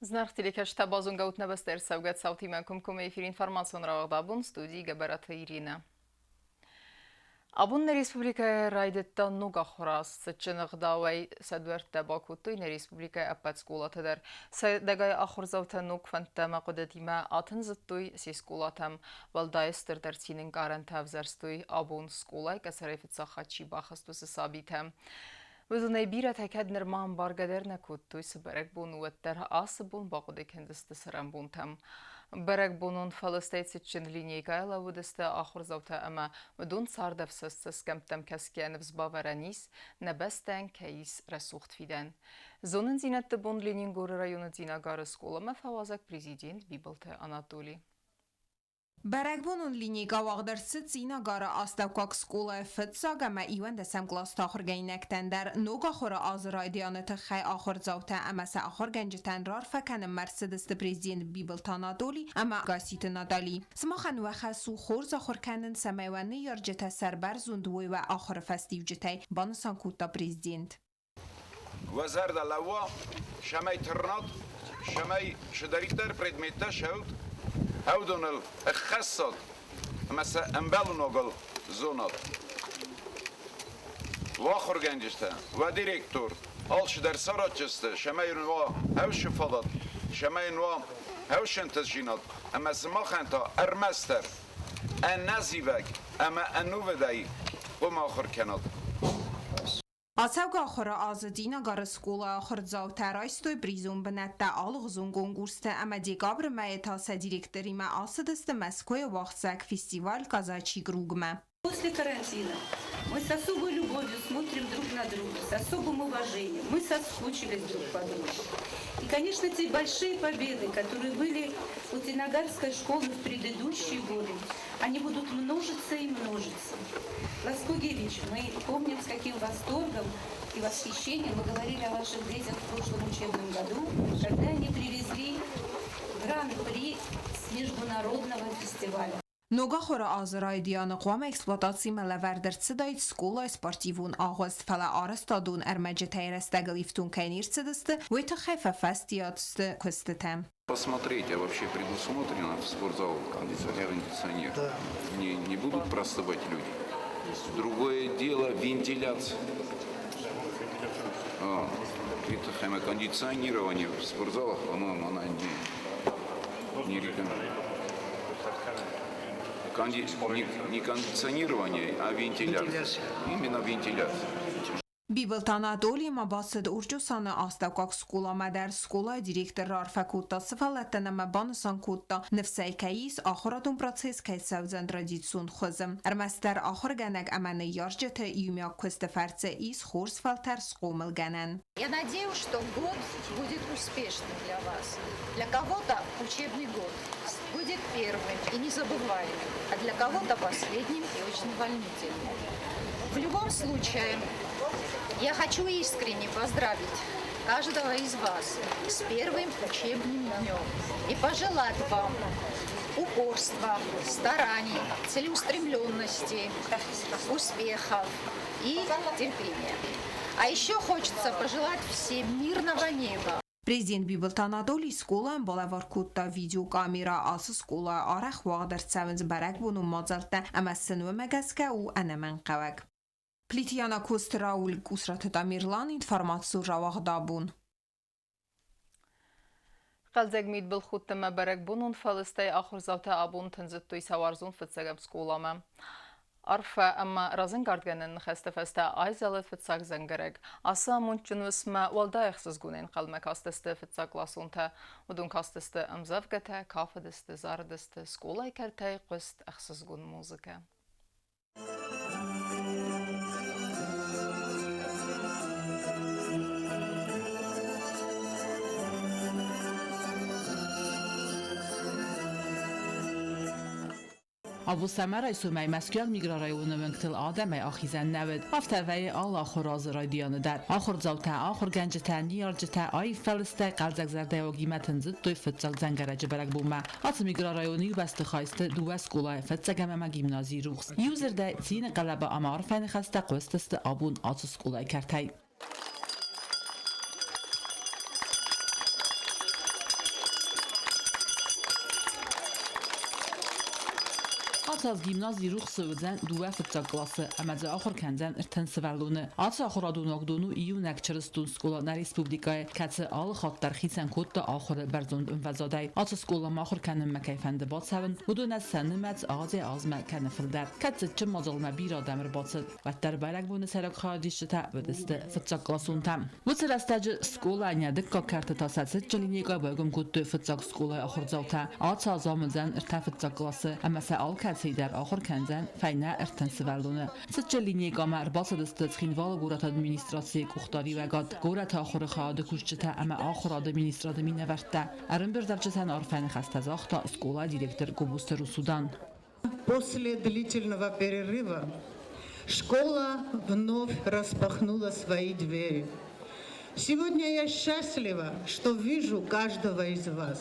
Зынаргъ телекӕсджытӕ, базонгӕ ут нӕ бӕстӕ ӕрцӕугӕ цаутимӕ комкоммӕ эфир информацион рауагъд абон студийы Гӕбӕраты Иринӕ. Абон нӕ республикӕйы райдыдта ног ахуыраз. Цытджын ӕгъдауӕй сӕ дуӕрттӕ бакодтой нӕ республикӕйы ӕппӕт скъолаты дӕр. Сӕдӕгай ахуырдзаутӕ ног фӕндтӕ ӕмӕ хъуыдытимӕ атындзыдтой се скъолатӕм. Уӕлдай стырдӕр цинӕнкъарӕнтӕ ӕвзӕрстой абон скъолайы къӕсӕрӕй фыццаг хатт чи бахызт, уыцы сабитӕ. Уыдонӕй бирӕтӕ кӕд нырма ӕмбаргӕ дӕр нӕ кодтой, цы бӕрӕгбон у, уӕддӕр ацы бон бахъуыды кӕндзысты цӕрӕнбонтӕм. Бӕрӕгбонон фӕлыстӕй цытджын линейкӕйы лӕууыдысты ахуырдзаутӕ ӕмӕ уыдон цардӕфсӕст цӕсгӕмттӕм кӕсгӕ ныфс бавӕрӕн ис, нӕ бӕстӕйӕн кӕй ис рӕсугъд фидӕн. Зонындзинӕдты бон Ленингоры районы Дзинагары скъоламӕ фӕуазӕг президент Бибылты Анатоли. Бӕрӕгбонон линейкӕ уагъд ӕрцыд Цъинагары астӕуккаг скъолайы фыццаг ӕмӕ иуӕндӕсӕм кълӕсты ахуыргӕнинӕгтӕн дӕр. Ног ахуыры азы райдианы тыххӕй ахуырдзаутӕ ӕмӕ сӕ ахуыргӕнджытӕн рарфӕ кӕнынмӕ ӕрцыдысты президент Бибылты Анатоли ӕмӕ Гасситы Натали. Сымахӕн уӕ хӕс у хорз ахуыр кӕнын, цӕмӕй уӕ ныййарджытӕ сӕрбӕрзонд уой уӕ ахуыры фӕстиуджытӕй, банысан кодта президент. Уӕ зӕрдӕ лӕууа, цӕмӕй тырнат, цӕмӕй цыдӕриддӕр предметтӕ сӕут, уыдоныл ӕххӕссат ӕмӕ сӕ ӕмбӕлыногыл зонат. Уӕ ахуыргӕнджытӕ, уӕ директор алчидӕр саразджысты, цӕмӕй уын уа ӕвсы фадат, цӕмӕй уын уа ӕвсӕнтысдзинад ӕмӕ сымахӕн та ӕрмӕстдӕр ӕнӕзивӕг ӕмӕ ӕнувыдӕй хъуамӕ ахуыр кӕнат. Ацӕугӕ ахуыры азы Динагары скъолайы ахуырдзаутӕ райстой призон бынӕттӕ алыгъуызон конкурсты ӕмӕ декабры мӕйы та сӕ директоримӕ ацыдысты Мӕскуыйы уагъдцӕуӕг фестиваль «Казачий круг»-мӕ. После карантина мы с особой любовью смотрим друг на друга, с особым уважением. Мы соскучились друг по другу. И, конечно, те большие победы, которые были у Тинагарской школы в предыдущие годы, они будут множиться и множиться. Ласко Гевич, мы помним, с каким восторгом и восхищением мы говорили о ваших детях в прошлом учебном году, когда они привезли гран-при с международного фестиваля. Ног ахуыры азы райдианы хъуамӕ эксплуатацимӕ лӕвӕрд ӕрцыдаид скъолайы спортивон агъуыст, фӕлӕ арӕзтадон ӕрмӕджытӕй рӕстӕгыл ифтонг кӕй не рцыдысты, уый тыххӕй фӕфӕстиат сты куыстытӕ. Посмотреть, а вообще предусмотрено в спортзал кондиционер, кондиционер? Да. Не будут простывать люди? Другое дело вентиляция. А, это кондиционирование в спортзалах, по-моему, она не рекомендуется. Не кондиционирование, а вентиляция. Вентиляция. Именно вентиляция. Бибылты Анатолий ма бацыд Орчъосаны астӕуккаг скъоламӕ дӕр. Скъолайы директор раарфӕ кодта сывӕллӕттӕн ӕмӕ банысан кодта, ныфсӕй кӕй ис, ахуырадон процесс кӕй цӕудзӕн традицион хуызы. Ӕрмӕстдӕр ахуыргӕнӕг ӕмӕ ныййарджыты иумиаг куысты фӕрцы ис хорз фӕлтӕр схъомылгӕнӕн. Я надеюсь, что год будет успешным для вас. Для кого-то учебный год будет первым и незабываемым, а для кого-то последним и очень волнительным. В любом случае, я хочу искренне поздравить каждого из вас с первым учебным днем и пожелать вам упорства, стараний, целеустремленности, успехов и терпения. А еще хочется пожелать всем мирного неба. Президент Бибылты Анатолий скъолайӕн балӕвар кодта видеокамерӕ. Ацы скъолайы арӕх уагъд ӕрцӕуынц бӕрӕгбонон мадзӕлттӕ ӕмӕ сын уымӕ гӕсгӕ у ӕнӕмӕнгхъӕуӕг. Плитьяна Косты Рауль, Къусраты Тамерлан, информацион рауагъд абон. Хъӕлдзӕг мидбылхудт ӕмӕ бӕрӕгбонон фӕлыстӕй ахуырдзаутӕ абон тындзыдтой сӕ уарзон фыццӕгӕм скъоламӕ. Арфӕ ӕмӕ разӕнгардгӕнӕн ныхӕсты фӕстӕ айзӕлыд фыццаг дзӕнгӕрӕг. Ацы амондджын уысммӕ уӕлдай ӕхсызгонӕй ӕнхъӕлмӕ кастысты фыццагкъласонтӕ. Уыдон кастысты ӕмдзӕвгӕтӕ, кафыдысты, зарыдысты, скъолайы кӕртӕй хъуыст ӕхсызгон музыкӕ. Августӕмӕ райсомӕй Мӕскуыйаг микрорайоны уӕнгтыл адӕмӕй ахизӕн нӕ уыд. Афтӕ вӕййы алы ахуыры азы райдианы дӕр. Ахуырдзаутӕ, ахуыргӕнджытӕ, ныййарджытӕ аив фӕлыстӕй хъӕлдзӕг зӕрдӕйуагимӕ тындзыдтой фыццаг дзӕнгӕрӕджы бӕрӕгбонмӕ. Ацы микрорайоны иу бӕстыхай сты дыууӕ скъолайы, фыццӕгӕм ӕмӕ гимназийы рухс. Иу дзырдӕй, цины хъӕлӕба ӕмӕ арфӕ ныхӕстӕ хъуыстысты абон ацы скъолайы кӕртӕй. Ацы аз гимнази рухсы уыдзӕн дыууӕ фыццаг къласы ӕмӕ дзы ахуыр кӕндзӕн 30 сывӕллоны. Ацы ахуырадон уагдон у иунӕг чырыстон скъола нӕ республикӕйы, кӕцы алы хатт дӕр хицӕн кодта ахуыры бӕрзонд ӕмвӕзадӕй. Ацы скъоламӕ ахуыр кӕнынмӕ кӕй фӕнды бацӕуын, уыдонӕн сӕ нымӕц азӕй-азмӕ кӕны фылдӕр. Кӕд цытджын мадзалмӕ бирӕ адӕм ӕрбацыд, уӕддӕр бӕрӕгбоны сӕйраг хайадисджытӕ уыдысты фыццагкъласонтӕ. Уыцы рӕстӕджы скъолайӕн дыккаг кӕрты та сӕ цытджын линейкӕ байгом кодтой фыццаг скъолайы ахуырдзаутӕ. Ацы аз ам уыдзӕн ӕртӕ фыццаг къласы ӕмӕ сӕ алкӕцыйы дӕр ахуыр кӕндзӕн фӕйнӕ 30 сывӕллоны. Цытджын линейкӕмӕ ӕрбацыдысты Цхинвалы горӕты администрацийы къухдариуӕгад, горӕты ахуыры хайады кусджытӕ ӕмӕ ахуырады министрады минӕвӕрттӕ. Ӕрӕмбырдуӕвджытӕн арфӕ ныхӕстӕ загъта скъолайы директор Гобозты Русудан. После длительного перерыва школа вновь распахнула свои двери. Сегодня я счастлива, что вижу каждого из вас.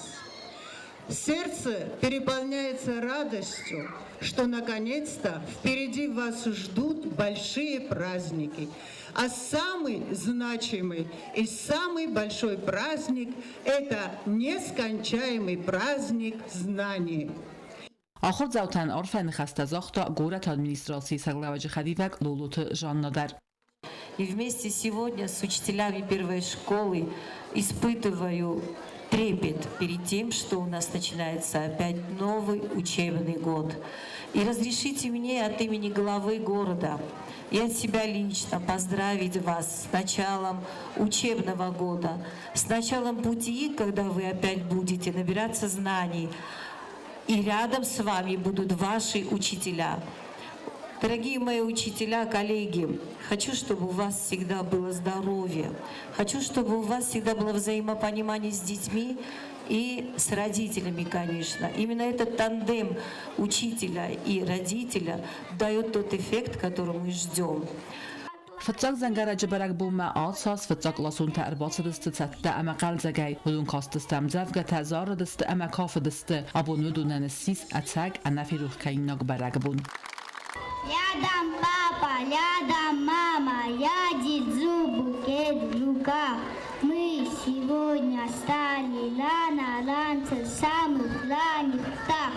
Сердце переполняется радостью, что наконец-то впереди вас ждут большие праздники. А самый значимый и самый большой праздник – это нескончаемый праздник знаний. Ахуырдзаутӕн арфӕ ныхӕстӕ загъта горӕты администрацийы сӕргълӕууӕджы хӕдивӕг Лолоты Жанна дӕр. И вместе сегодня с учителями первой школы испытываю трепет перед тем, что у нас начинается опять новый учебный год. И разрешите мне от имени главы города и от себя лично поздравить вас с началом учебного года, с началом пути, когда вы опять будете набираться знаний, и рядом с вами будут ваши учителя. Дорогие мои учителя, коллеги, хочу, чтобы у вас всегда было здоровье. Хочу, чтобы у вас всегда было взаимопонимание с детьми и с родителями, конечно. Именно этот тандем учителя и родителя дает тот эффект, который мы ждем. Фыццаг дзӕнгӕрӕджы бӕрӕгбонмӕ ацы аз фыццагкъласонтӕ ӕрбацыдысты цӕттӕ ӕмӕ хъӕлдзӕгӕй. Уыдон кастысты ӕмдзӕвгӕтӕ, зарыдысты ӕмӕ кафыдысты. Абон уыдонӕн ссис ӕцӕг ӕнӕферохкӕнинаг бӕрӕгбон. Рядом папа, рядом мама, я держу букет в руках. Мы сегодня стали рано, раньше самых ранних птах.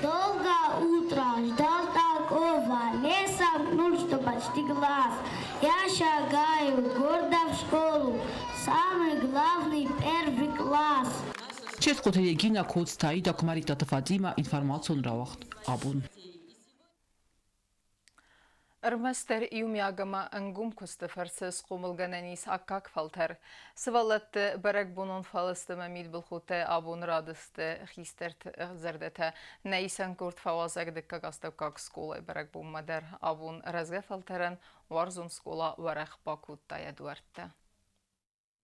Долго утро ждал такого, не сомкнул, что почти глаз. Я шагаю гордо в школу, самый главный первый класс. Четхъуты Регина, Коцты Аида, Куымӕридтаты Фатимӕ, информацион рауагъд абон. Ӕрмӕстдӕр иумиаг ӕмӕ ӕнгом куысты фӕрцы схъомылгӕнӕн ис аккаг фӕлтӕр. Сывӕллӕтты бӕрӕгбонон фӕлысты ӕмӕ мидбылхудтӕй абон радысты хистӕрты зӕрдӕтӕ. Нӕ исӕн къорд фӕуазӕг дыккаг астӕуккаг скъолайы бӕрӕгбонмӕ дӕр. Абон рӕзгӕ фӕлтӕрӕн уарзон скъола уӕрӕх бакодта йӕ дуӕрттӕ.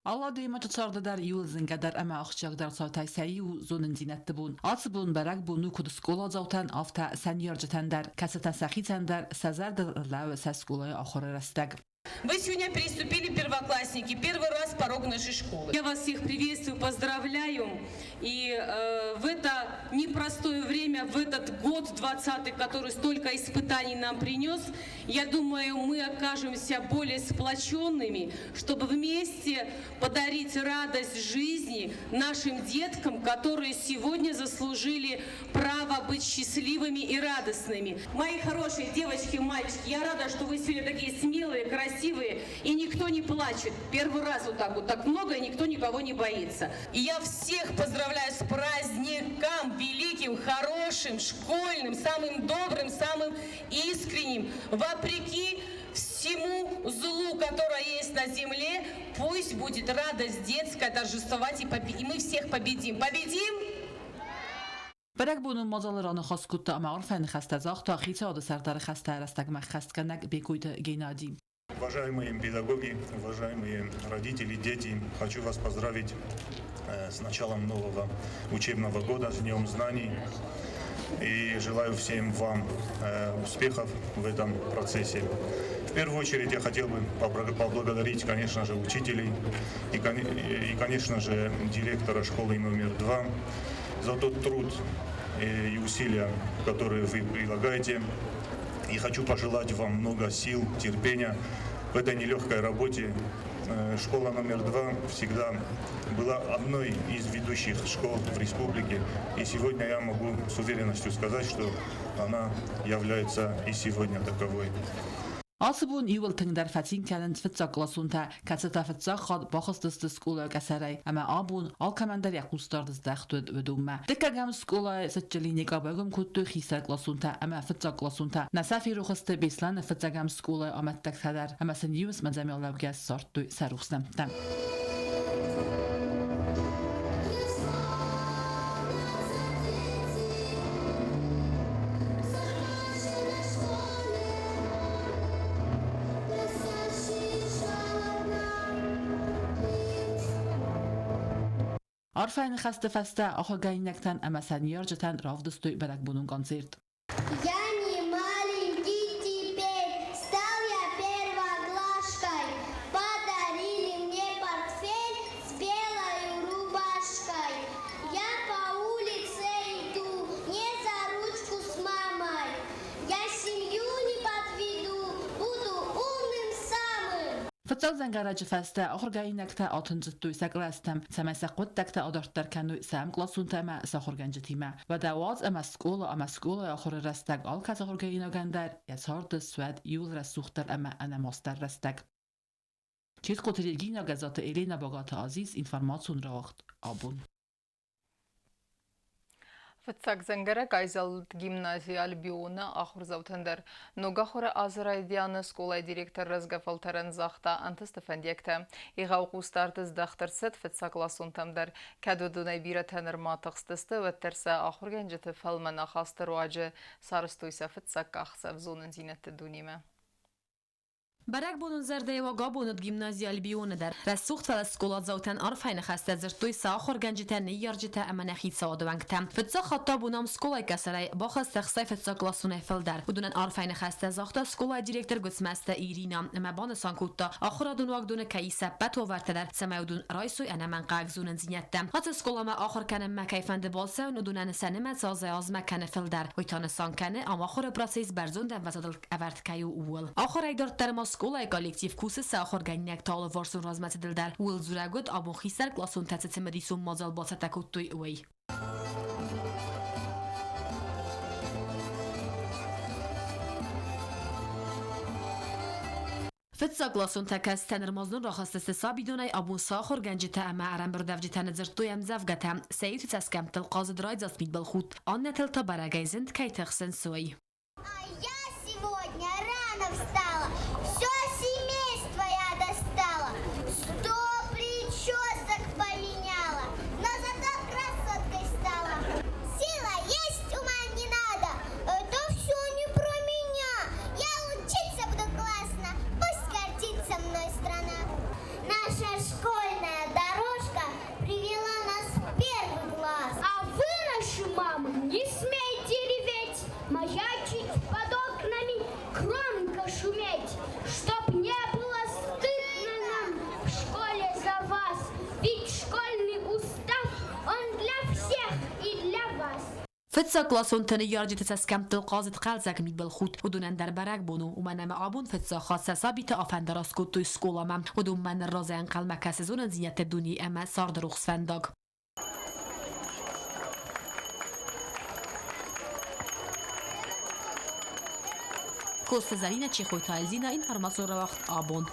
Алы адӕймаджы царды дӕр иуыл зынгӕдӕр ӕмӕ ахсджиагдӕр цаутӕй сӕ иу у зонындзинӕдты бон. Ацы бон бӕрӕгбон у куыд скъоладзаутӕн, афтӕ сӕ ныййарджытӕн дӕр, кӕцытӕ сӕхицӕн дӕр сӕ зӕрдыл ӕрлӕууы сӕ скъолайы ахуыры рӕстӕг. Вы сегодня переступили, первоклассники, первый раз порог нашей школы. Я вас всех приветствую, поздравляю. И в это непростое время, в этот год 20-й, который столько испытаний нам принес, я думаю, мы окажемся более сплоченными, чтобы вместе подарить радость жизни нашим деткам, которые сегодня заслужили право быть счастливыми и радостными. Мои хорошие девочки, мальчики, я рада, что вы сегодня такие смелые, красивые, и никто не плачет. Первый раз вот так вот так много, и никто никого не боится. И я всех поздравляю с праздником великим, хорошим, школьным, самым добрым, самым искренним. Вопреки всему злу, которое есть на земле, пусть будет радость детская торжествовать, и мы всех победим. Победим! Бӕрӕгбонон мадзалы раныхас кодта ӕмӕ арфӕ ныхӕстӕ загъта хицауады сӕрдары хӕстӕ рӕстӕгмӕ ӕххӕстгӕнӕг Бекъойты Геннади. Уважаемые педагоги, уважаемые родители, дети, хочу вас поздравить с началом нового учебного года, с Днем знаний. И желаю всем вам успехов в этом процессе. В первую очередь я хотел бы поблагодарить, конечно же, учителей и, конечно же, директора школы номер 2 за тот труд и усилия, которые вы прилагаете. И хочу пожелать вам много сил, терпения в этой нелегкой работе. Школа номер 2 всегда была одной из ведущих школ в республике. И сегодня я могу с уверенностью сказать, что она является и сегодня таковой. Ацы бон иууыл тынгдӕр фӕцин кӕнынц фыццагкъласонтӕ, кӕцытӕ фыццаг хатт бахызтысты скъолайы къӕсӕрӕй ӕмӕ абон алкӕмӕн дӕр йӕ хъусдард здӕхт уыд уыдонмӕ. Дыккӕгӕм скъолайы цытджын линейкӕ байгом кодтой хистӕркъласонтӕ ӕмӕ фыццагкъласонтӕ. Нӕ сӕ ферох сты Беслӕны фыццӕгӕм скъолайы амӕттӕгтӕ дӕр ӕмӕ сын иу уысмӕ ссардтой сӕ рухс нӕмттӕ. Арфӕйы ныхӕсты фӕстӕ ахуыргӕнинӕгтӕн ӕмӕ сӕ ныййарджытӕн равдыстой бӕрӕгбонон концерт. Я не маленький теперь, стал я первоклашкой. Подарили мне портфель с белой рубашкой. Я по улице иду, не за ручку с мамой. Я семью не подведу, буду умным самым. Фыццаг дзӕнгӕрӕджы фӕстӕ ахуыргӕнинӕгтӕ атындзыдтой сӕ кълӕстӕм, цӕмӕй сӕ хъуыддӕгтӕ адарддӕр кӕной сӕ ӕмкъласонтӕ ӕмӕ сӕ ахуыргӕнджытимӕ. Уӕдӕ уадз ӕмӕ скъола ӕмӕ скъолайы ахуыры рӕстӕг алкӕцы ахуыргӕнинагӕн дӕр йӕ царды суӕд иууыл рӕсугъддӕр ӕмӕ ӕнӕмастдӕр рӕстӕг. Ческъоты Регина, Гӕззаты Елена, Багаты Азиз, информацион рауагъд абон. Фыццаг дзӕнгӕрӕг айзӕлд гимнази Альбион-ы ахуырдзаутӕн дӕр. Ног ахуыры азы райдианы скъолайы директор рӕзгӕ фӕлтӕрӕн загъта ӕнтысты фӕндиӕгтӕ. Егъау хъусдард здӕхт ӕрцыд фыццагкъласонтӕм дӕр. Кӕд уыдонӕй бирӕтӕ нырма тыхстысты, уӕддӕр сӕ ахуыргӕнджыты фӕлмӕн ахасты руаджы сарӕзтой сӕ фыццаг къахдзӕф зонындзинӕдты дунемӕ. Бӕрӕгбонон зӕрдӕйы абон уыд гимнази Альбион-ы дӕр. Рӕсугъд, фӕлӕ скъоладзаутӕн арфӕйы ныхӕстӕ дзырдтой сӕ ахуыргӕнджытӕ, ныййарджытӕ ӕмӕ нӕ хицауады уӕнгтӕ. Фыццаг хатт абон ам скъолайы къӕсӕрӕй бахызт ӕхсай фыццагкъласонӕй фылдӕр. Уыдонӕн арфӕйы ныхӕстӕ загъта скъолайы директор Гуыцмӕзты Иринӕ ӕмӕ банысан кодта, ахуырадон уагдоны кӕй ис ӕппӕт уавӕртӕ дӕр, цӕмӕй уыдон райсой ӕнӕмӕнгхъӕуӕг зонындзинӕдтӕ. Ацы скъоламӕ ахуыр кӕнынмӕ кӕй фӕнды бацӕуын, уыдонӕн сӕ нымӕц азӕй-азмӕ кӕны фылдӕр. Уый та нысан кӕны, ам ахуыры процесс бӕрзонд ӕмвӕзадыл ӕвӕрд кӕй у, ууыл. Ахуырӕй дарддӕр ма скъолайы коллектив кусы сӕ ахуыргӕнинӕгты алыварсон размӕцыдыл дӕр. Ууыл дзурӕг уыд, абон хистӕр къласонтӕ цы цымыдисон мадзал бацӕттӕ кодтой, уый. Фыццагкъласонтӕ кӕцытӕ нырма знон рахызтысты сабидонӕй, абон сӕ ахуыргӕнджытӕ ӕмӕ ӕрӕмбырдуӕвджытӕ ныдздзырдтой ӕмдзӕвгӕтӕ. Сӕ иуты цӕсгӕмттыл хъазыд райдзаст мидбылхудт, аннӕтыл та бӕрӕгӕй зынд кӕй тыхсынц, уый. А я сегодня рано встала, все семейство я достала, 100 причесок поменяла, но зато красоткой стала. Сила есть, ума не надо, это все не про меня. Я учиться буду классно, пусть гордится мной страна. Наша школьная дорожка привела нас в первый класс. А вы, наши мамы, не смейте реветь, маячить под окнами, громко шуметь, чтоб не было стыдно нам в школе за вас, ведь школьный устав, он для всех и для вас. Фыццагкъласонты ныййарджыты цӕсгӕмттыл хъазыд хъӕлдзӕг мидбылхудт. Уыдонӕн дӕр бӕрӕгбон у, уымӕн ӕмӕ абон фыццаг хатт сӕ сабиты афӕндараст кодтой скъоламӕ. Уыдонмӕ ныр разӕй ӕнхъӕлмӕ кӕсы зонындзинӕдты дуне ӕмӕ царды рухс фӕндаг. Коцты Зӕринӕ, Чехойты Альзина, информацион рауагъд абон.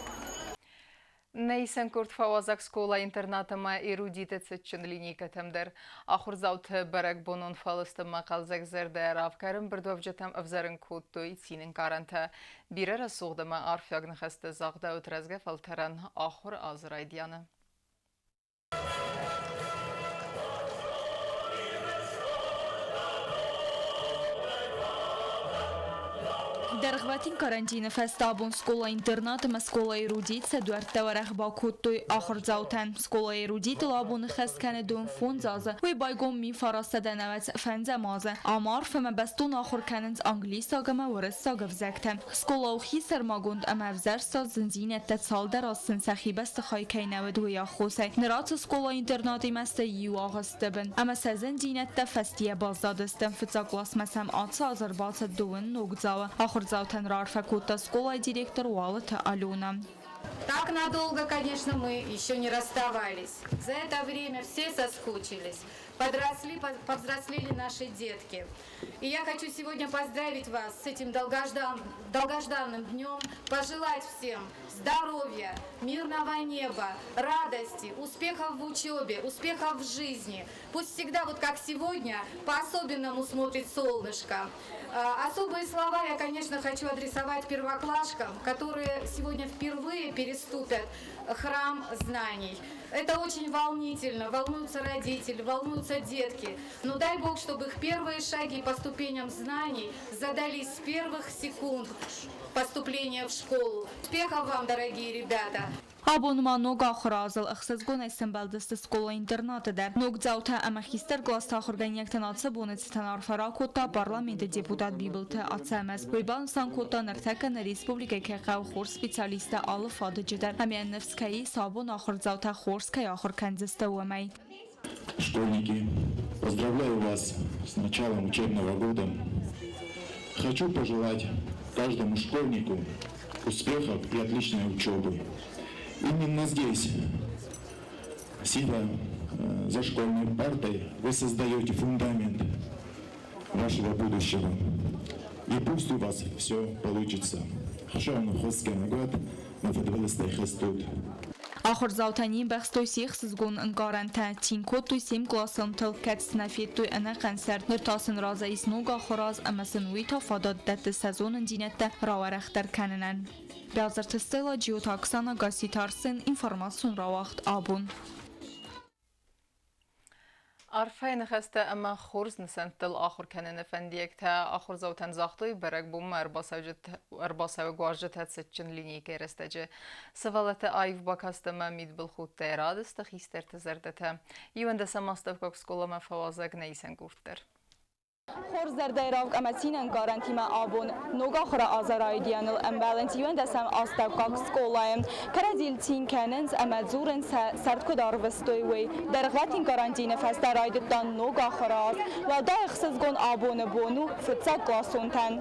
Нӕ исӕн курд фӕуазӕг скъола-интернат ӕмӕ эрудиты цытджын линейкӕтӕм дӕр. Ахуырдзауты бӕрӕгбонон фӕлыстмӕ хъӕлдзӕг зӕрдӕ равгӕрӕмбырдуӕвджытӕм ӕвзӕрын кодтой цинӕнкъарӕнтӕ. Бирӕ рӕсугъд ӕмӕ арфиаг ныхӕстӕ загъдӕуыд рӕзгӕ фӕлтӕрӕн ахуыр азы райдианы. Дӕргъвӕтин карантины фӕстӕ абон скъола-интернат ӕмӕ скъола-эрудит сӕ дуӕрттӕ уӕрӕх бакодтой ахуырдзаутӕн. Скъола-эрудитыл абоны хӕс кӕны дон фондз азы, уый байгом 1995 азы. Ам арф ӕмӕ бӕстон ахуыр кӕнынц англисаг ӕмӕ уырыссаг ӕвзӕгтӕ. Скъола у хисӕрмагонд ӕмӕ ӕвзӕрста зындзинӕдтӕ цалдӕр аз сын сӕхи бӕстыхай кӕй нӕ уыд, уый аххосӕй. Ныр ацы скъола-интернатимӕ сты иу агъуысты бын ӕмӕ сӕ зындзинӕдтӕ фӕстийӕ баззадысты. Фыццаг къласмӕ сӕм ацы аз ӕрбацыд дыууын ногдзауы. Ахуырдзаутӕн раарфӕ кодта скъолайы директор Уалыты Алена. Так надолго, конечно, мы еще не расставались. За это время все соскучились, подросли, повзрослели наши детки. И я хочу сегодня поздравить вас с этим долгожданным днем, пожелать всем здоровья, мирного неба, радости, успехов в учебе, успехов в жизни. Пусть всегда, вот как сегодня, по-особенному смотрит солнышко. Особые слова я, конечно, хочу адресовать первоклашкам, которые сегодня впервые переступят храм знаний. Это очень волнительно, волнуются родители, волнуются детки. Но дай Бог, чтобы их первые шаги по ступеням знаний задались с первых секунд поступления в школу. Успехов вам, дорогие ребята! Абон ма ног ахуыры азыл ӕхсӕзгонӕй сӕмбӕлдысты скъола-интернаты дӕр. Ногдзаутӕ ӕмӕ хистӕр къласты ахуыргӕнинӕгтӕн ацы боны цытӕн арфӕ ракодта парламенты депутат Бибылты Ацӕмӕз. Уый банысан кодта, ныртӕккӕ нӕ республикӕйы кӕй хъӕуы хорз специалисттӕ алы фадыджы дӕр ӕмӕ ныфс кӕй ис, абон ахуырдзаутӕ хорз кӕй ахуыр кӕндзысты, уымӕй. Школьники, поздравляю вас с началом учебного года. Хочу пожелать каждому школьнику успехов и отличной учебы. Именно здесь, сидя за школьной партой, вы создаете фундамент вашего будущего. И пусть у вас все получится. Ахуырдзаутӕ не мбӕхстой се хсызгон ӕнкъарӕнтӕ, цин кодтой се мкъласонтыл, кӕд сын нӕ федтой ӕнӕхъӕн сӕрд, ныр та сын разӕй ис ног ахуыры аз ӕмӕ сын уый та фадат дӕтты сӕ зонындзинӕдтӕ рауӕрӕхдӕр кӕнынӕн. Бязырты Стелла, Джиоты Оксана, Гасситы Арсен, информацион рауагъд Абон. Арфӕйы ныхӕстӕ ӕмӕ хорз нысӕнттыл ахуыр кӕныны фӕндиӕгтӕ ахуырдзаутӕн загътой бӕрӕгбонмӕ ӕрбацӕуӕг уазджытӕ цытджын линейкӕйы рӕстӕджы. Сывӕллӕтты аив бакаст ӕмӕ мидбылхудтӕй радысты хистӕрты зӕрдӕтӕ. Иуӕндӕсӕм астӕуккаг скъоламӕ фӕуазӕг нӕ исӕн къурд дӕр. Хорз зӕрдӕйы равг ӕмӕ цинӕнкъарӕнтимӕ абон ног ахуыры азы райдианыл ӕмбӕлынц иуӕндӕсӕм астӕуккаг скъолайы. Кӕрӕдзийыл цин кӕнынц ӕмӕ дзурынц, сӕ цард куыд арвыстой, уый. Дӕргъвӕтин карантины фӕстӕ райдыдта ног ахуыры аз. Уӕлдай ӕхсызгон абоны бон у фыццагкъласонтӕн.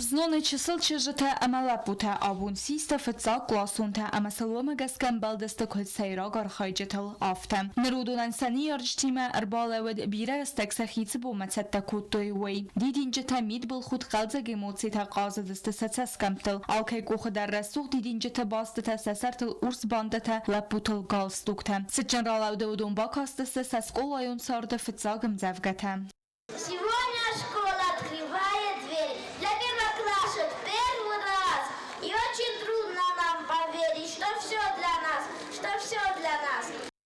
Зноны чысыл чызджытӕ ӕмӕ лӕппутӕ абон систы фыццагкъласонтӕ ӕмӕ сыл уымӕ гӕсгӕ ӕмбӕлдысты куыд сӕйраг архайджытыл, афтӕ. Ныр уыдонӕн сӕ ныййарджытимӕ ӕрбалӕууыд, бирӕ рӕстӕг сӕхи цы бонмӕ цӕттӕ кодтой, уый. Дидинджытӕ, мидбылхудт, хъӕлдзӕг эмоцитӕ хъазыдысты сӕ цӕсгӕмттыл. Алкӕй къухы дӕр рӕсугъд дидинджыты бастытӕ, сӕ сӕртыл урс бандӕтӕ, лӕппутыл галстуктӕ. Цытджын ралӕуды уыдон бакастысты сӕ скъолайон царды фыццаг ӕмдзӕвгӕтӕ. Сегодня школа открывает дверь для первоклашек первый раз. И очень трудно нам поверить, что все для нас, что все для нас.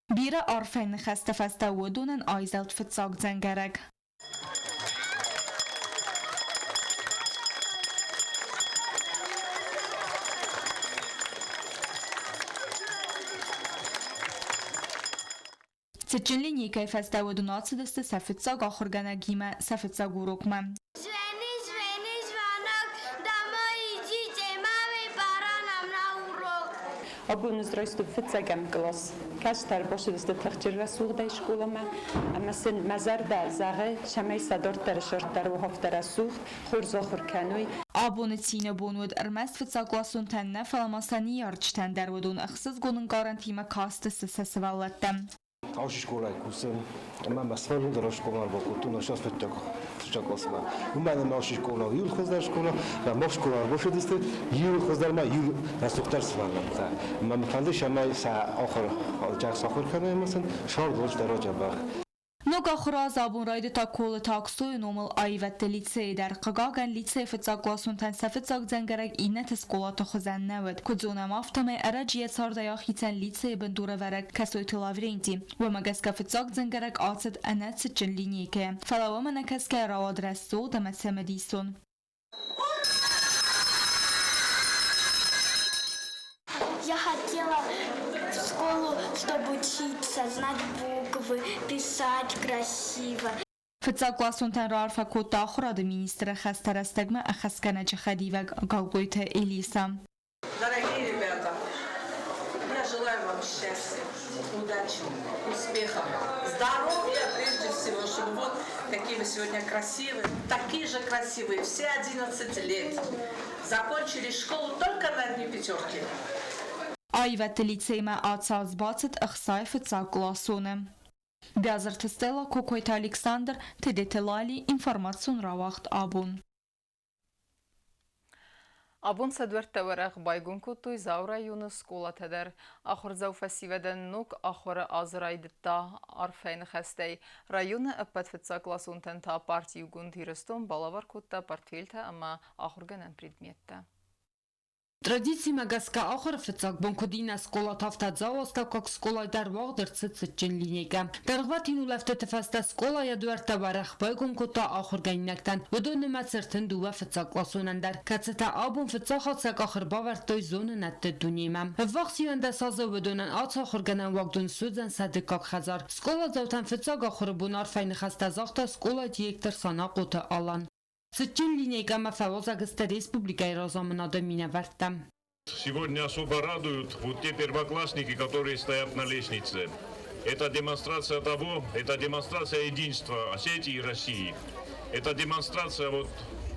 Бирӕ арфӕ ныхӕсты фӕстӕ уыдонӕн айзӕлд фыццаг дзӕнгӕрӕг. Цытджын линейкӕйы фӕстӕ уыдон ацыдысты сӕ фыццаг ахуыргӕнӕгимӕ сӕ фыццаг урокмӕ. Звени, звени, звонок, домой идите, маме, пора нам на урок. Абон ӕз райстон фыццӕгӕм кълас. Кӕстӕр бацыдысты тыхджын рӕсугъдӕй скъоламӕ ӕмӕ сын мӕ зӕрдӕ зӕгъы, цӕмӕй сӕ дарддӕры сӕрд дӕр уа афтӕ рӕсугъд, хорз ахуыр кӕной. Абоны цины бон уыд ӕрмӕст фыццагкъласонтӕн нӕ, фӕлӕ ма сӕ ныййарджытӕн дӕр уыдон ӕхсызгон ӕнкъарӕнтимӕ кастысты сӕ сывӕллӕттӕм. Алчи скъолайы кусы ӕмӕ мӕ сывӕллон дӕр скъоламӕ ӕрбакодтон ӕз фыццаг фыццаг классмӕ. Уымӕн ӕмӕ алчи скъола у иу хуыздӕр скъола, ӕмӕ мах скъола ӕрбацыдысты иу хуыздӕр ма иу рӕсугъддӕр сывӕллӕттӕ. Ӕмӕ мӕ фӕнды, цӕмӕй сӕ ахуыр сахуыр кӕной ӕмӕ сын сӕрдгъуыз дӕр дзӕбӕх. Ног ахуыры аз абон райдыдта Колыты Аксойы номыл аивӕдты лицейы дӕр. Хъыгагӕн, лицейы фыццагкъласонтӕн сӕ фыццаг дзӕнгӕрӕг иннӕты скъолаты хуызӕн нӕ уыд. Куыд зонӕм, афтӕмӕй ӕрӕджы йӕ цардӕй ахицӕн лицейы бындурӕвӕрӕг Кӕсойты Лавренти. Уымӕ гӕсгӕ фыццаг дзӕнгӕрӕг ацыд ӕнӕ цытджын линейкӕйӕ. Фӕлӕ уымӕ нӕ кӕсгӕйӕ рауад рӕсугъд ӕмӕ цымыдисон. Я хотела в школу, чтобы учиться, знать буквы, писать красиво. Фыццагкъласонтӕн раарфӕ кодта ахуырады министры хӕстӕ рӕстӕгмӕ ӕххӕстгӕнӕджы хӕдивӕг Галгойты Элиса. Дорогие ребята, я желаю вам счастья, удачи, успехов, здоровья прежде всего, чтобы вот какие вы сегодня красивые, такие же красивые, все 11 лет. Закончили школу только на одни пятерки. Аивӕдты лицеймӕ ацы аз бацыд 60 фыццагкъласоны. Бязырты Стелла, Кокойты Александр, Тедеты Лали, информацион рауагъд абон. Абон сӕ дуӕрттӕ уӕрӕх байгом кодтой Дзауы районы скъолатӕ дӕр. Ахуырдзау фӕсивӕдӕн ног ахуыры аз райдыдта арфӕйы ныхӕстӕй. Районы ӕппӕт фыццагкъласонтӕн та парти Иугонд Ирыстон балӕвар кодта портфелтӕ ӕмӕ ахуыргӕнӕн предметтӕ. Традицимӕ гӕсгӕ ахуыры фыццаг бон куыд иннӕ скъолаты, афтӕ Дзауы астӕуккаг скъолайы дӕр уагъд ӕрцыд цытджын линейкӕ. Дӕргъвӕтин улӕфтыты фӕстӕ скъолайы дуӕрттӕ уӕрӕх байгом кодта ахуыргӕнинӕгтӕн. Уыдон нымӕц 32 фыццагкъласонӕн дӕр, кӕцытӕ абон фыццаг хатт сӕ къах ӕрбавӕрдтой зонынӕдты дунемӕ. Ӕввахс 11 азы уыдонӕн ацы ахуыргӕнӕн уагдон суыдзӕн сӕ дыккаг хӕдзар. Скъоладзаутӕн фыццаг ахуыры бон арфӕйы ныхӕстӕ загъта скъолайы директор Санахъоты Алан. Цытджын линейкӕмӕ фӕуазӕг сты республикӕйы разамынады минӕвӕрттӕ. Сегодня особо радуют вот те первоклассники, которые стоят на лестнице. Это демонстрация того, это демонстрация единства Осетии и России. Это демонстрация вот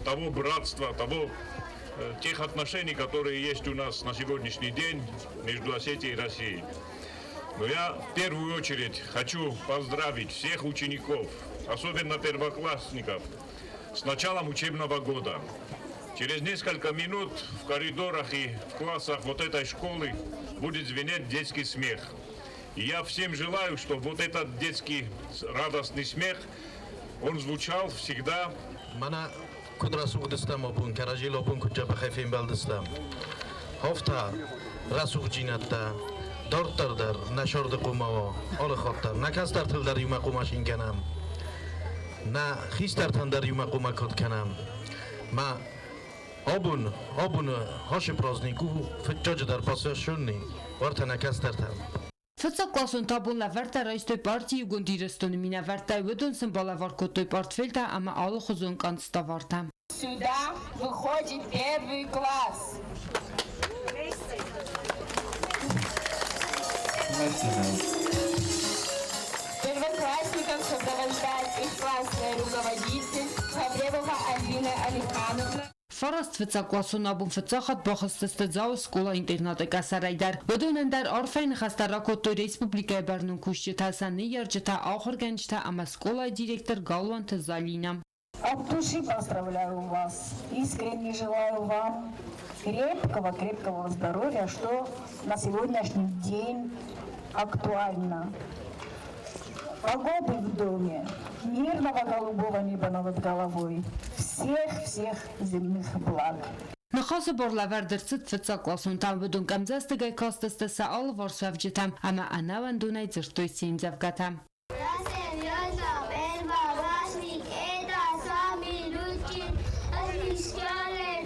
того братства, того, тех отношений, которые есть у нас на сегодняшний день между Осетией и Россией. Но я в первую очередь хочу поздравить всех учеников, особенно первоклассников, с началом учебного года. Через несколько минут в коридорах и в классах вот этой школы будет звенеть детский смех. И я всем желаю, чтобы вот этот детский радостный смех, он звучал всегда. Мӕнӕ куыд рӕсугъд стӕм абон, кӕрӕдзийыл абон куыд дзӕбӕхӕй фембӕлдыстӕм. Афтӕ рӕсугъддзинӕдтӕ дарддӕр дӕр нӕ сӕрды хъуамӕ уа алы хатт дӕр. Нӕ кӕстӕртыл дӕр иумӕ хъуамӕ цин кӕнӕм. Нӕ хистӕртӕн дӕр иумӕ хъуамӕ кад кӕнӕм. Мӕ абон, абоны ацы праздник у фыццаджыдӕр посвященный уӕртӕ нӕ кӕстӕртӕн. Фыццагкъласон табон лӕвӕрттӕ райстой парти Иугонд Ирыстоны минӕвӕрттӕй, уыдон сын балӕвар кодтой пъартфелтӕ ӕмӕ алыхуызон къанцтовартӕ. Сюда выходит первый класс. Первоклассников сопровождает их классная руководитель Хабребова Альбина Алихановна. Фараст фыццагкъласон абон фыццаг хатт бахызтысты Дзауы скъола-интернаты къӕсӕрӕй дӕр. Уыдонӕн дӕр арфӕйы ныхӕстӕ ракодтой республикӕйы бӕрнон кусджытӕ, сӕ ныййарджытӕ, ахуыргӕнджытӕ ӕмӕ скъолайы директор Галуанты Залинӕ. От души поздравляю вас. Искренне желаю вам крепкого-крепкого здоровья, что на сегодняшний день актуально. Погоды в доме, мирного голубого неба над головой, всех-всех земных благ. Ныхасы бар лӕвӕрд ӕрцыд фыццагкъласонтӕм, уыдон къӕмдзӕстыгӕй кастысты сӕ алыварс уӕвджытӕм ӕмӕ ӕнӕуӕндонӕй дзырдтой се мдзӕвгӕтӕ. Первоклассник, это самый лучший,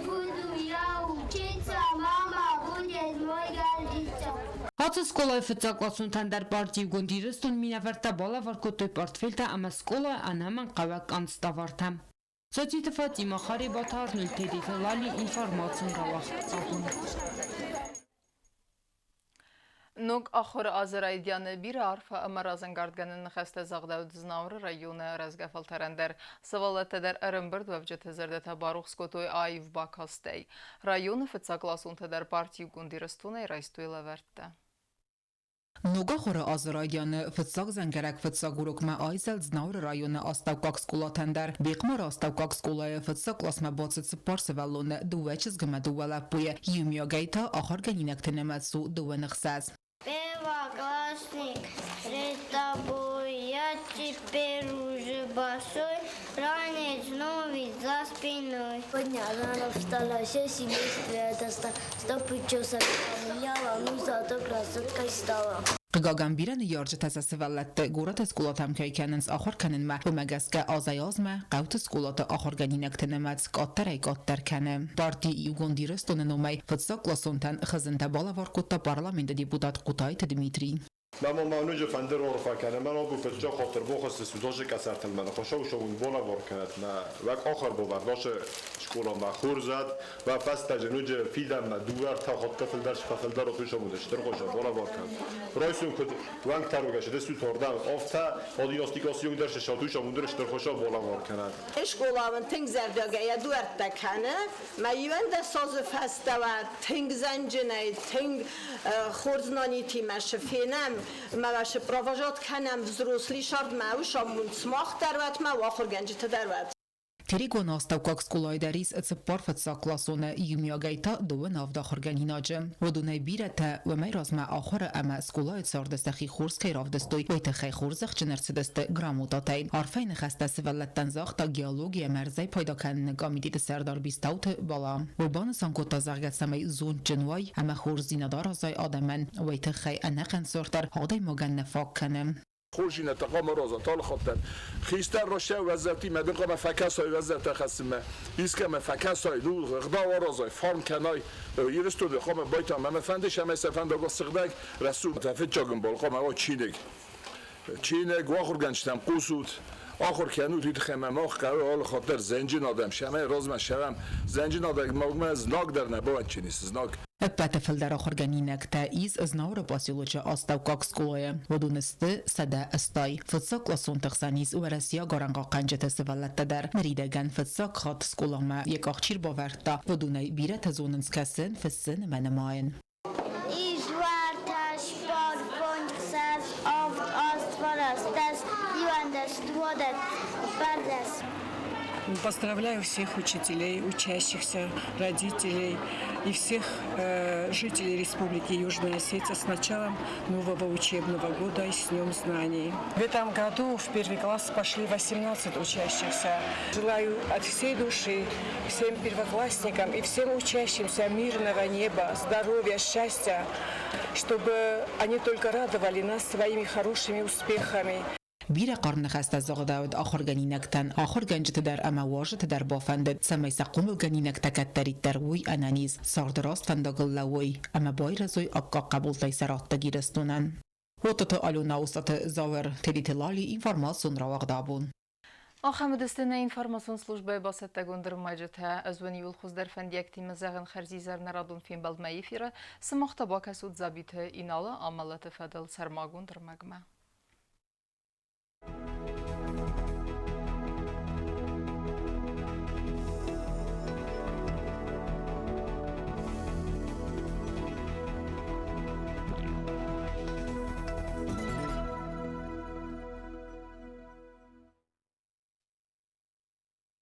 буду я учиться, мама будет мной гордиться. Ацы скъолайы фыццагкъласонтӕн дӕр парти Иугонд Ирыстон минӕвӕрттӕ балӕвар кодтой пъартфелтӕ ӕмӕ скъолайы ӕнӕмӕнгхъӕуӕг канцтовартӕ. Цоциты Фатимӕ, Харебаты Арнольд, Тедеты Лали, информацион рауагъд абон. Ног ахуыры азы райдианы бирӕ арфӕ ӕмӕ разӕнгардгӕнӕн ныхӕстӕ загъдӕуыд Знауыры районы рӕзгӕ фӕлтӕрӕн дӕр. Сывӕллӕттӕ дӕр ӕрӕмбырдуӕвджыты зӕрдӕтӕ барухс кодтой аив бакастӕй. Районы фыццагкъласонтӕ дӕр парти Иугонд Ирыстонӕй райстой лӕвӕрттӕ. Ног ахуыры азы райдианы фыццаг дзӕнгӕрӕг фыццаг урокмӕ айзӕлд Знауыры районы астӕуккаг скъолатӕн дӕр. Бехъмары астӕуккаг скъолайы фыццаг къласмӕ бацыд цыппар сывӕллоны, дыууӕ чызг ӕмӕ дыууӕ лӕппуйы. Иумиагӕй та ахуыргӕнинӕгты нымӕц у 26. Первоклассник, пред тобой я теперь уже большой, ранец новый за спиной. Сегодня рано встала, все семейство я достала, сто причесок поменяла, ну зато красоткой стала. Хъыгагӕн, бирӕ ныййарджытӕ сӕ сывӕллӕтты горӕты скъолатӕм кӕй кӕнынц ахуыр кӕнынмӕ, уымӕ гӕсгӕ азӕй-азмӕ хъӕуты скъолаты ахуыргӕнинӕгты нымӕц къаддӕрӕй-къаддӕр кӕны. Парти Иугонд Ирыстоны номӕй фыццагкъласонтӕн хызынтӕ балӕвар кодта парламенты депутат Хъотайты Дмитрий. Мӕ ма ноджы фӕнды раарфӕ кӕнын, мӕ абон фыццаг хатт ӕрбахызтысты уыцы къӕсӕртыл мӕ ныхасау уын балӕвар кӕнӕт мӕ уӕ къахӕрбавӕрд ацы скъоламӕ хорз уӕд, уӕ фӕстаджы ноджы фидӕнмӕ дыууӕ-ӕртӕ хатты фылдӕр фӕфылдӕр уыцы стыр хуызы балӕвар кӕнӕт. Райсом куыд уӕнгтӕругӕ сыдыстут ардӕм, афтӕ адинастикасион дӕр сысатус амондыр стыр хуызы балӕвар кӕнӕт. Скъола тынг зӕрдиагӕй дуӕрттӕ кӕны. Мӕ 11 азы фӕстӕ тынг зӕнджынӕй, тынг хорз нанитимӕ шы фенӕм, мӕ шы провожать кӕнӕм взрослый сӕрдмӕ, уыш смах дӕр уӕт, мӕ ахуыргӕнджыты дӕр уӕт. Терегоны астӕуккаг скъолайы дӕр ис цыппар фыццагкъласоны, иумиагӕй та 27 ахуыргӕнинаджы. Уыдонӕй бирӕтӕ уымӕй размӕ ахуыры ӕмӕ скъолайы царды сӕхи хорз кӕй равдыстой, уый тыххӕй хорзӕхджын ӕрцыдысты грамотатӕй. Арфӕйы ныхӕстӕ сывӕллӕттӕн загъта геологи ӕмӕ ӕрдзӕй пайда кӕныны комитеты сӕрдар Бестауты Бала. Уый банысан кодта, зӕгъгӕ, цӕмӕй зондджын уай ӕмӕ хорздзинад аразай адӕмӕн, уый тыххӕй ӕнӕхъӕн сорт дӕр адӕймагӕн нӕ фаг кӕны. Хорздзинӕдтӕ хъуамӕ аразат алы хатт дӕр. Хистӕр растӕй уӕззӕуттимӕ ды хъуамӕ фӕкӕсай уӕззӕуттӕ хӕссынмӕ, искӕмӕ фӕкӕсай, ну, ӕгъдау аразай, фарн кӕнай. Ирыстоны хъуамӕ байтам ӕмӕ фӕнды, цӕмӕй сӕ фӕндаг уа сыгъдӕг, рӕсугъд. Фыццаг ӕмбал хъуамӕ уа чиныг. Чиныг, ахуыргӕнджытӕм хъусут, ахуыр кӕнут, уый тыххӕй мӕ мах хъӕуы алы хатт дӕр зӕнджын адӕм, цӕмӕй размӕ цӕуӕм. Зӕнджын адӕймагмӕ знаг дӕр нӕ бауӕнддзӕнис, знаг. Ӕппӕты фылдӕр ахуыргӕнинӕгтӕ ис Знауыры поселочы астӕуккаг скъолайы. Уыдон сты 180. Фыццагкъласонты хсӕн ис уӕрӕсейаг арӕнхъахъхъӕнджыты сывӕллӕттӕ дӕр. Ныридӕгӕн фыццаг хатт скъоламӕ йӕ къах чи рбавӕрдта, уыдонӕй бирӕтӕ зонынц кӕсын, фыссын ӕмӕ нымайын. Ис уартӕ цыппар, фондз, ссӕдз, авд, аст, фараст, дӕс, 11, 12, 14. Поздравляю всех учителей, учащихся, родителей и всех жителей Республики Южная Осетия с началом нового учебного года и с Днем знаний. В этом году в первый класс пошли 18 учащихся. Желаю от всей души всем первоклассникам и всем учащимся мирного неба, здоровья, счастья, чтобы они только радовали нас своими хорошими успехами. Бирӕ хъарм ныхӕстӕ загъдӕуыд ахуыргӕнинӕгтӕн, ахуыргӕнджыты дӕр ӕмӕ уазджыты дӕр бафӕндыд, цӕмӕй сӕ хъомылгӕнинӕгтӕ кӕддӕриддӕр уой ӕнӕниз, царды раст фӕндагыл лӕууой ӕмӕ байрӕзой аккаг хъӕбултӕй сӕ раттӕг Ирыстонӕн. Уотаты Алена, Остъаты Зауыр, Тедеты Лали, информацион рауагъд абон. Ахӕм уыдысты нӕ информацион службӕйы бацӕттӕгонд ӕрмӕджытӕ. Ӕз уын иууыл хуыздӕр фӕндиӕгтимӕ зӕгъын хӕрзизӕр нӕ радон фембӕлдмӕ эфиры. Сымах та бакӕсут Дзабиты Иналы амӕлӕты фӕдыл сӕрмагонд ӕрмӕгмӕ.